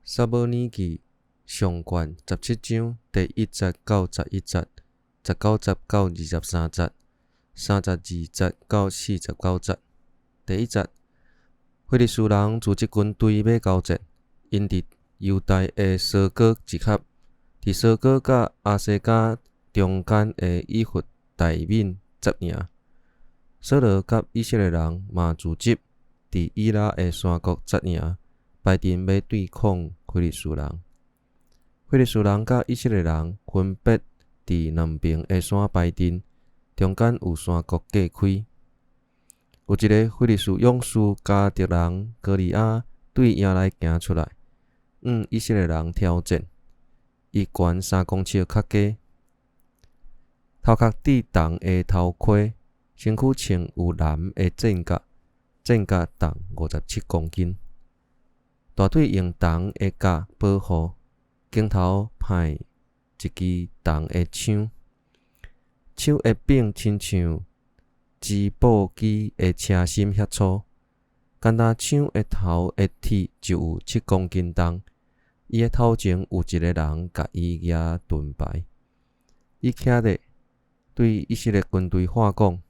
撒母耳記上卷17章第1節到11節，19節到23節，32節到49節。第一節，非利士人組織軍隊欲交戰，𪜶佇猶大的瑣哥集合，佇瑣哥佮亞西加中間的以弗大憫紮營。掃羅佮以色列人嘛組織佇以拉的山谷紮營，排陣欲對抗非利士人。非利士人佮以色列人分別佇兩爿的山排陣，中間有山谷隔開。有一个非利士勇士迦特人歌利亞對營內行出來，向以色列人挑戰。伊懸3公尺較低，頭殼戴銅的頭盔，身軀穿有藍的戰甲，戰甲重57公斤。大腿用銅的甲保護，肩頭揹一支銅的槍，槍的柄親像織布機的車芯遐粗。干焦槍的頭的鐵就有7公斤重。伊的頭前有一个人共伊舉盾牌。伊徛咧對以色列軍隊喊講：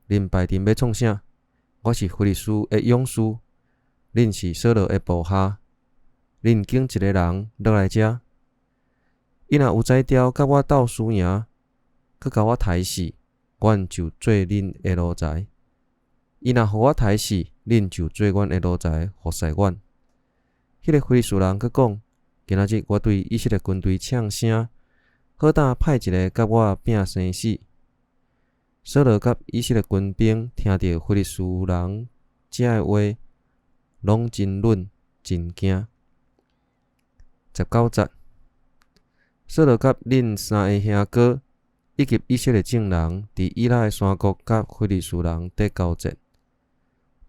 恁排陣欲創啥？我是非利士的勇士，恁是掃羅的部下。恁揀一个人落來遮，伊若有才調佮我鬥輸贏，閣共我刣死，阮就做恁的奴才；伊若予我刣死，恁就做阮的奴才，服侍阮。彼个非利士人閣講：今仔日我對以色列軍隊嗆聲，好膽派一个佮我拚生死。掃羅佮以色列軍兵聽著非利士人這个話，攏真忍真驚。19節，掃羅佮恁三个兄哥以及以色列眾人，佇以拉的山谷佮非利士人佇交戰。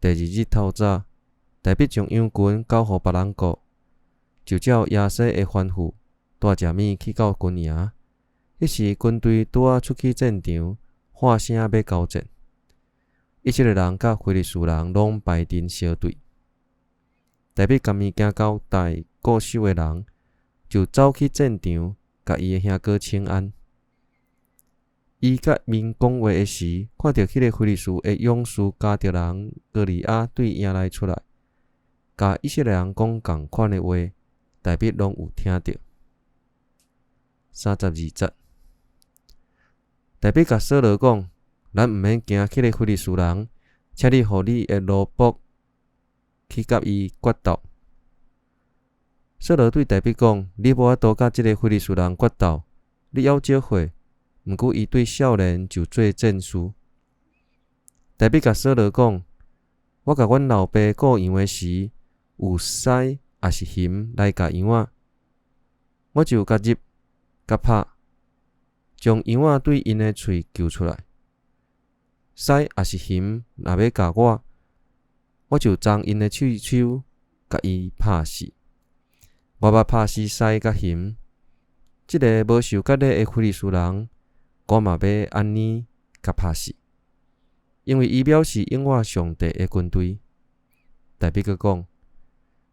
第二日透早，大衛將羊群交予別人顧，就照耶西的吩咐，帶食物去到軍營。彼時軍隊拄仔出去戰場，喊聲欲交戰。以色列人佮非利士人攏排陣相對。大衛共物件交代顧守的人，就走去戰場，共伊的兄哥請安。伊佮𪜶講話的時，看著彼个非利士的勇士迦特人歌利亞對營內出來，共以色列人講仝款的話，大衛攏有聽著。32節，大衛共掃羅講：咱毋免驚彼个非利士人，請你予你的奴僕去佮伊決鬥。掃羅對大衛講：你無法度佮這个非利士人決鬥，你猶少歲，毋過伊對少年就做戰士。大衛共掃羅講：我共阮老爸顧羊的時，有獅抑是熊來咬羊仔，我就共入共拍，將羊仔對𪜶的喙救出來。獅抑是熊若欲咬我，我就叢𪜶的喙鬚，共伊拍死。我捌拍死獅佮熊，這个無受割禮的非利士人，我嘛欲按呢共拍死，因為伊藐視永活上帝的軍隊。大衛閣講：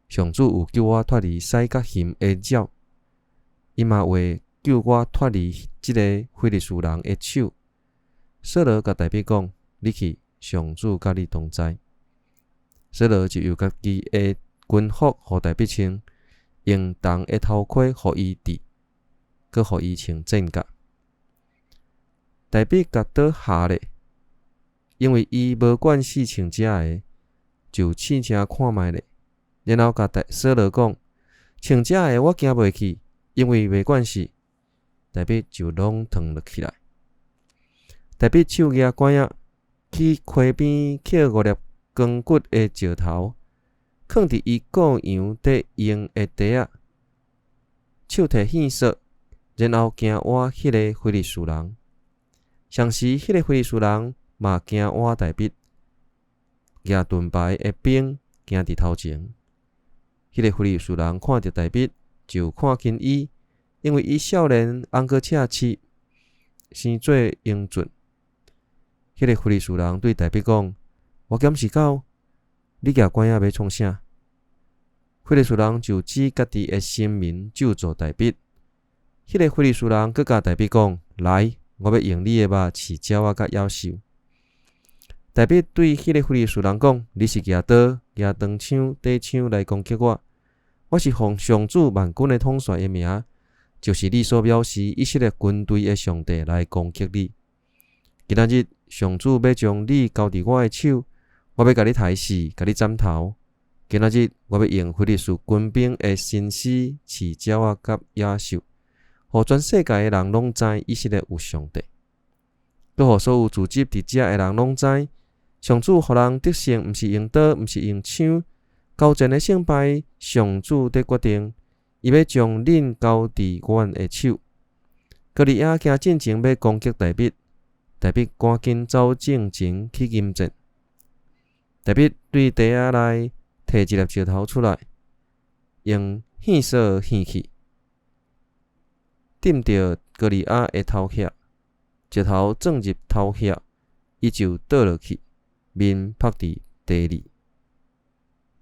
上主有救我脫離獅佮熊的爪，伊嘛會救我脫離這个非利士人的手。掃羅共大衛講：你去，上主佮你同在。掃羅就用家己的軍服予大衛穿，用銅的頭盔予伊戴，閣予伊穿戰甲。大衛共刀下咧，因為伊無慣勢穿這个，就試車看覓咧。然後共掃羅講：穿這个我行袂去，因為袂慣勢。大衛就攏脫落起來。大衛手舉拐仔，去溪邊抾五粒光骨的石頭，囥佇伊顧羊佇用的袋仔，手提線索，然後行倚彼个非利士人。同時，彼个非利士人嘛行倚大衛，舉盾牌的兵行佇頭前。彼个非利士人看著大衛，就看輕伊，因為伊少年，猶閣赤身，生做英俊。彼个非利士人對大衛講：我敢是狗，你舉拐仔欲創啥？非利士人就指家己的神明咒詛大衛。彼个非利士人閣共大衛講：來，我欲用你的肉飼鳥仔佮野獸。大衛對彼个非利士人講：你是舉刀、舉長槍、短槍來攻擊我，我是奉上主萬軍的統帥的名，就是你所藐視以色列軍隊的上帝來攻擊你。今仔日上主欲將你交佇我的手，我欲共你刣死，共你斬頭。今仔日我欲用非利士軍兵的身屍飼鳥仔佮野獸，予全世界的人攏知以色列有上帝，閣予所有聚集佇遮的人攏知，上主予人得勝，毋是用刀，毋是用槍，交戰的勝敗，上主佇決定，伊欲將恁交佇阮的手。歌利亞行進前欲攻擊大衛，大衛趕緊走進前去迎戰。大衛對袋仔內提一粒石頭出來，用線索牽去，釘著歌利亞的頭額，石頭撞入頭額，伊就倒落去，面覆佇地裡。